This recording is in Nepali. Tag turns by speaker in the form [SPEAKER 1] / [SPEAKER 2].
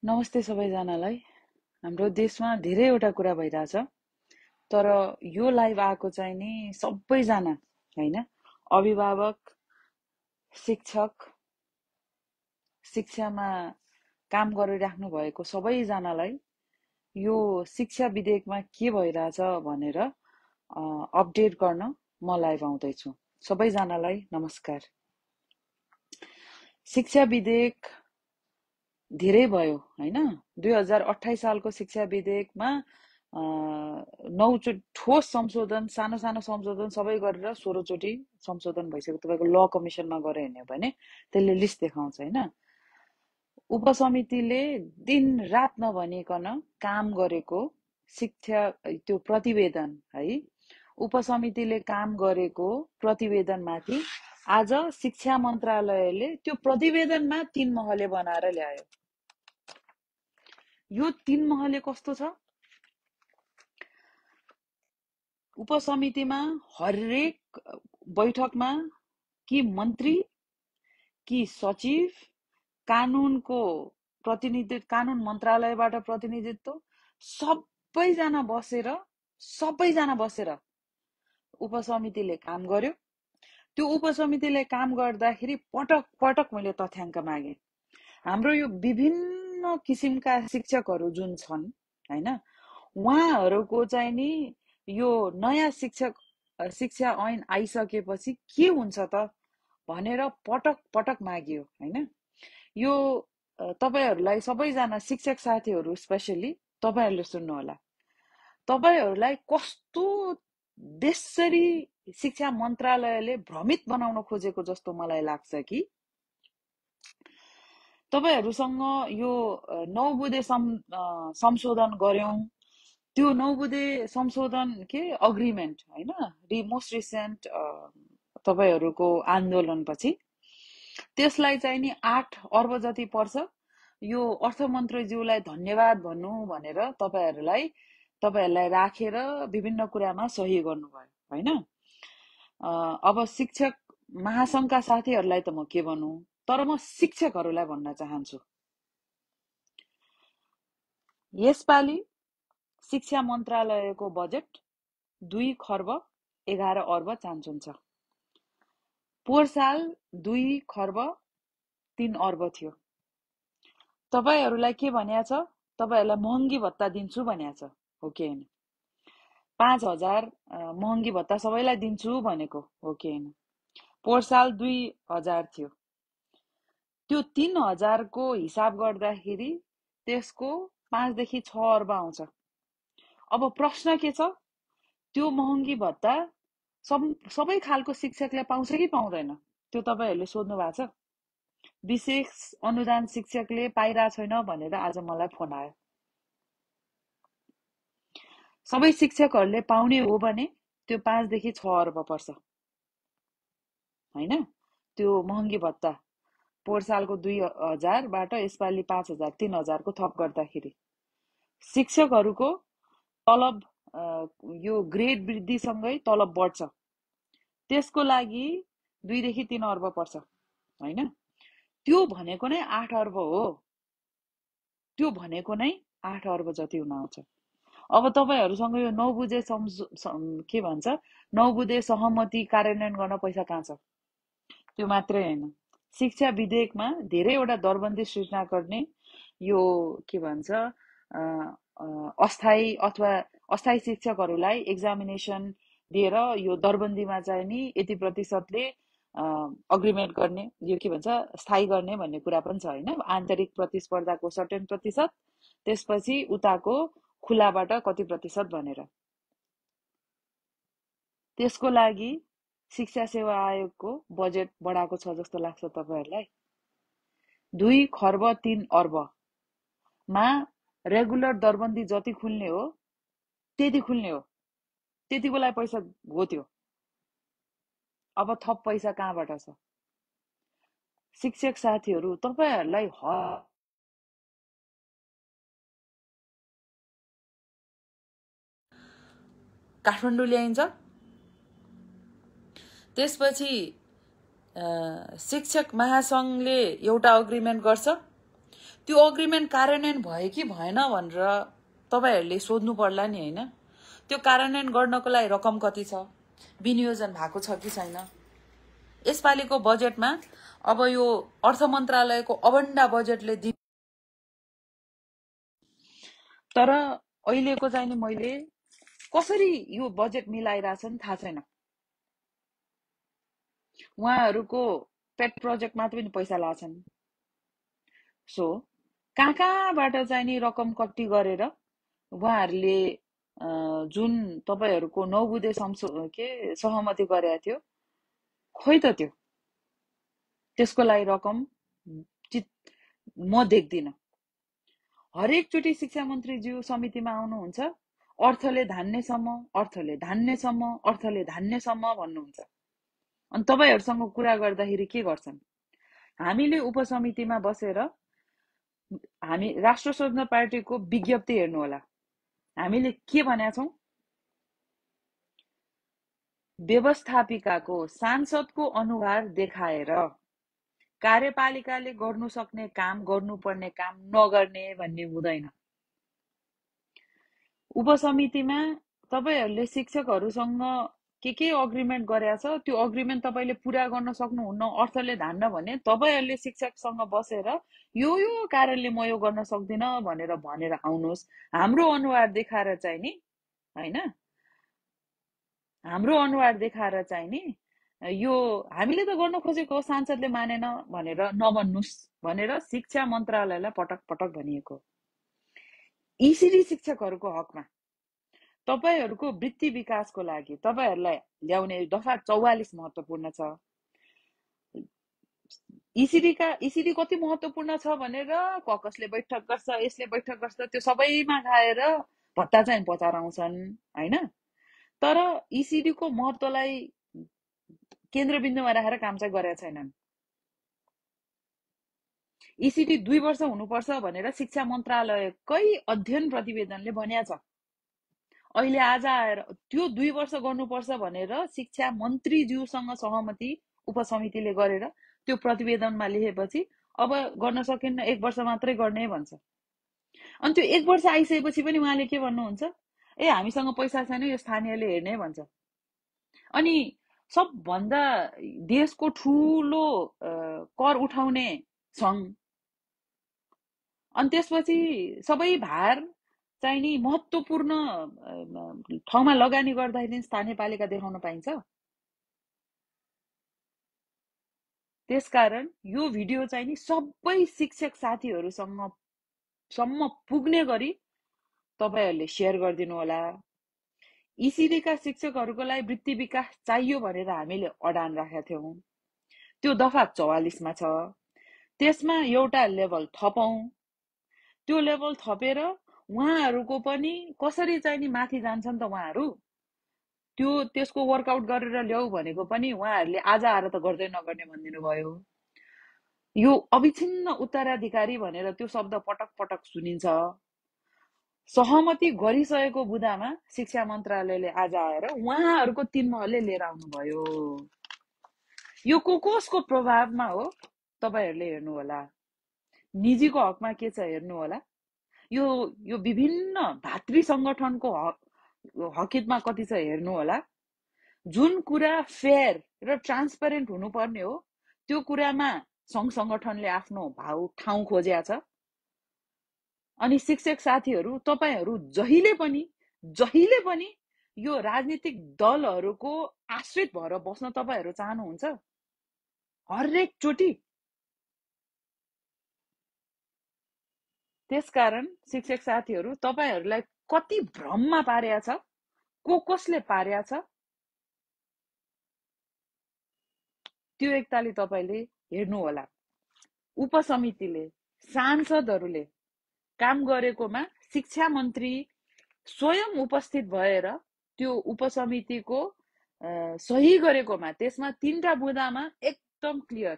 [SPEAKER 1] नमस्ते सबैजनालाई। हाम्रो देशमा धेरैवटा कुरा भइरहेछ, तर यो लाइभ आएको चाहिँ नि सबैजना हैन, अभिभावक, शिक्षक, शिक्षामा काम गरिराख्नु भएको सबैजनालाई यो शिक्षा विधेयकमा के भइरहेछ भनेर अपडेट गर्न म लाइभ आउँदैछु। सबैजनालाई नमस्कार। शिक्षा विधेयक धेरै भयो हैन। 2028 सालको शिक्षा विधेयकमा 9 ठोस संशोधन, सानो सानो संशोधन सबै गरेर 16 चोटि संशोधन भइसक्यो। तपाईको ल कमिसनमा गरे हेर्ने भने त्यसले लिस्ट देखाउँछ हैन। उपसमितिले दिन रात नभनिकन काम गरेको शिक्षा त्यो प्रतिवेदन है, उपसमितिले काम गरेको प्रतिवेदनमाथि आज शिक्षा मन्त्रालयले त्यो प्रतिवेदनमा 3 महले बनाएर ल्यायो। यो 3 महले कस्तो छ? उपसमितिमा हरेक बैठकमा कि मन्त्री कि सचिव, कानुनको प्रतिनिधित्व, कानुन मन्त्रालयबाट प्रतिनिधित्व, सबैजना बसेर उपसमितिले काम गर्यो। त्यो उपसमितिले काम गर्दाखेरि पटक पटक मैले तथ्याङ्क मागे। हाम्रो यो विभिन्न किसिमका शिक्षकहरू जुन छन् हैन, उहाँहरूको चाहिँ नि यो नयाँ शिक्षा ऐन आइसकेपछि के हुन्छ त भनेर पटक पटक मागियो हैन। यो तपाईहरुलाई, सबैजना शिक्षक साथीहरू स्पेशली तपाईहरुले सुन्नु होला। तपाईहरुलाई कस्तो देशरी शिक्षा मन्त्रालयले भ्रमित बनाउन खोजेको जस्तो मलाई लाग्छ कि तपाईहरुसँग यो 9 बुँदे संशोधन गर्यौं, त्यो 9 बुँदे संशोधन के अग्रिमेन्ट हैन, मोस्ट रिसेन्ट तपाईहरुको आन्दोलनपछि त्यसलाई चाहिँ नि 8 अर्ब जति पर्छ। यो अर्थमन्त्रीज्यूलाई धन्यवाद भन्नु भनेर तपाईहरुलाई राखेर विभिन्न कुरामा सही गर्नुभयो हैन। अब शिक्षक महासंघका साथीहरुलाई त म के भन्नु, तर म शिक्षकहरुलाई भन्न चाहन्छु, यसपालि शिक्षा मन्त्रालयको बजेट 2 खर्ब 11 अर्ब चान्चुन छ। पोहोर साल 2 खर्ब 3 अर्ब थियो। तपाईहरुलाई के भनिया छ? तपाईहरुलाई महँगी भत्ता दिन्छु भनिया छ, हो कि हैन? 5000 महँगी भत्ता सबैलाई दिन्छु भनेको हो कि हैन? पोहोर साल 2000 थियो। त्यो 3000 को हिसाब गर्दाखेरि त्यसको 5 देखि 6 अर्ब आउँछ। अब प्रश्न के छ? त्यो महँगी भत्ता सबै खालको शिक्षकले पाउँछ कि पाउँदैन? त्यो तपाईहरुले सोध्नु भएको छ? विशेष अनुदान शिक्षकले पाइरा छैन भनेर आज मलाई फोन आयो। सबै शिक्षकहरुले पाउने हो भने त्यो 5 देखि 6 अर्ब पर्छ हैन। त्यो महँगी भत्ता पोहोर सालको 2000 बाट यसपालि 5000 3000 को थप गर्दाखेरि शिक्षकहरुको तलब यो ग्रेड वृद्धिसँगै तलब बढ्छ। त्यसको लागि 2 देखि 3 अर्ब पर्छ हैन। त्यो भनेको नै 8 अर्ब हो। त्यो भनेको नै 8 अर्ब जति हुन आउँछ। अब तपाईहरुसँग यो 9 बुँदे के भन्छ, 9 बुँदे सहमति कार्यान्वयन गर्न पैसा कहाँ छ? त्यो मात्रै हैन, शिक्षा विधेयकमा धेरैवटा दरबन्दी सृजना गर्ने यो के भन्छ अस्थायी अथवा अस्थायी शिक्षकहरुलाई एक्जामिनेसन दिएर यो दरबन्दीमा चाहिँ नि यति प्रतिशतले अग्रिमेन्ट गर्ने, यो के भन्छ स्थायी गर्ने भन्ने कुरा पनि छ हैन। आन्तरिक प्रतिस्पर्धाको सर्टेन प्रतिशत, त्यसपछि उताको खुलाबाट कति प्रतिशत भनेर। त्यसको लागि शिक्षा सेवा आयोगको बजेट बढाएको छ जस्तो लाग्छ तपाईहरुलाई? 2 खर्ब 3 अर्ब मा रेगुलर दरबन्दी जति खुल्ने हो त्यति खुल्ने हो, त्यतिको लागि पैसा गोत्यो। अब थप पैसा कहाँबाट छ? शिक्षक साथीहरु, तपाईहरुलाई काठमाडौँ ल्याइन्छ, त्यसपछि शिक्षक महासंघले एउटा अग्रिमेन्ट गर्छ, त्यो अग्रिमेन्ट कार्यान्वयन भयो कि भएन भनेर तपाईहरूले सोध्नु पर्ला नि, होइन? त्यो कार्यान्वयन गर्नको लागि रकम कति छ, विनियोजन भएको छ कि छैन? यसपालिको बजेटमा अब यो अर्थ मन्त्रालयको अबन्डा बजेटले तर अहिलेको चाहिँ नि मैले कसरी यो बजेट मिलाइरहेछन् थाहा छैन। उहाँहरूको पेट प्रोजेक्टमा पनि पैसा लाछन्। सो कहाँबाट चाहिँ नि रकम कट्टी गरेर उहाँहरूले जुन तपाईहरूको 9 बुँदे सहमति गरेको थियो, खोइ त त्यो त्यसको लागि रकम म देख्दिन। हरेकचोटि शिक्षा मन्त्रीज्यू समितिमा आउनुहुन्छ, अर्थले धान्नेसम्म, अर्थले धान्नेसम्म, अर्थले धान्नेसम्म भन्नुहुन्छ। अनि तपाईहरूसँग कुरा गर्दाखेरि के गर्छन्? हामीले उपसमितिमा बसेर हामी राष्ट्र स्वतन्त्र पार्टीको विज्ञप्ति हेर्नु होला। हामीले के भनेका छौं? व्यवस्थापिकाको सांसदको अनुहार देखाएर कार्यपालिकाले गर्नु सक्ने काम, गर्नुपर्ने काम नगर्ने भन्ने हुँदैन। उपसमितिमा तपाईहरूले शिक्षकहरूसँग के अग्रिमेन्ट गरेका छ, त्यो अग्रिमेन्ट तपाईले पूरा गर्न सक्नुहुन्न, अर्थले धान्न भने तपाईहरूले शिक्षकसँग बसेर यो कारणले म यो गर्न सक्दिन भनेर आउनुहोस्। हाम्रो अनुहार देखाएर चाहिँ नि, हैन, हाम्रो अनुहार देखाएर चाहिँ नि यो हामीले त गर्न खोजेको सांसदले मानेन भनेर नभन्नुस् भनेर शिक्षा मन्त्रालयलाई पटक पटक भनिएको। इसिडी शिक्षकहरूको हकमा तपाईहरूको वृत्ति विकासको लागि तपाईहरूलाई ल्याउने दफा 44 महत्त्वपूर्ण छ। इसिडी कति महत्त्वपूर्ण छ भनेर ककसले बैठक गर्छ, यसले बैठक गर्छ, त्यो सबैमा खाएर भत्ता चाहिँ पचाराउँछन्, हैन? तर इसिडी को महत्त्वलाई केन्द्रबिन्दुमा राखेर काम चाहिँ गरेका छैनन्। इसिडी 2 वर्ष हुनुपर्छ भनेर शिक्षा मन्त्रालयकै अध्ययन प्रतिवेदनले भनिएको छ। अहिले आज आएर त्यो 2 वर्ष गर्नुपर्छ भनेर शिक्षा मन्त्रीज्यूसँग सहमति उपसमितिले गरेर त्यो प्रतिवेदनमा लेखेपछि अब गर्न सकिन्न, 1 वर्ष मात्रै गर्ने भन्छ। अनि त्यो 1 वर्ष आइसकेपछि पनि उहाँले के भन्नुहुन्छ? ए हामीसँग पैसा छैन, यो स्थानीयले हेर्ने भन्छ। अनि सबभन्दा देशको ठूलो कर उठाउने सङ्घ, अनि त्यसपछि सबै भार चाहिँ नि महत्त्वपूर्ण ठाउँमा लगानी गर्दाखेरि स्थानीय पालिका देखाउन पाइन्छ। त्यसकारण यो भिडियो चाहिँ नि सबै शिक्षक साथीहरूसँग सम्म पुग्ने गरी तपाईहरूले शेयर गरिदिनु होला। इसिडी का शिक्षकहरूको लागि वृत्ति विकास चाहियो भनेर हामीले अडान राखेका थियौं। त्यो दफा 44 मा छ। त्यसमा एउटा लेभल थपौं। त्यो लेभल थपेर उहाँहरूको पनि कसरी चाहिँ नि माथि जान्छन् त उहाँहरू, त्यो त्यसको वर्कआउट गरेर ल्याऊ भनेको पनि उहाँहरूले आज आएर त गर्दै नगर्ने भनिदिनु भयो। यो अविच्छिन्न उत्तराधिकारी भनेर त्यो शब्द पटक पटक सुनिन्छ। सहमति गरिसकेको बुदामा शिक्षा मन्त्रालयले आज आएर उहाँहरूको 3 महलले लिएर आउनुभयो। यो कसको प्रभावमा हो तपाईहरूले हेर्नु होला। निजीको हकमा के छ हेर्नु होला। यो विभिन्न भातृ संगठनको हकितमा कति छ हेर्नु होला। जुन कुरा फेयर र ट्रान्सपेरेन्ट हुनुपर्ने हो त्यो कुरामा संघ संगठनले आफ्नो ठाउँ खोजेको छ। अनि शिक्षक साथीहरू, तपाईहरू जहिले पनि यो राजनीतिक दलहरूको आश्रित भएर बस्न तपाईहरू चाहनुहुन्छ? हरेक चोटी? त्यसकारण शिक्षक साथीहरू, तपाईहरूलाई कति भ्रममा पारेको छ, कसले पारेको छ, त्यो एकताली तपाईले हेर्नु होला। उपसमितिले, सांसदहरूले काम गरेकोमा शिक्षा मन्त्री स्वयं उपस्थित भएर त्यो उपसमितिको सही गरेकोमा त्यसमा 3टा बुँदामा एकदम क्लियर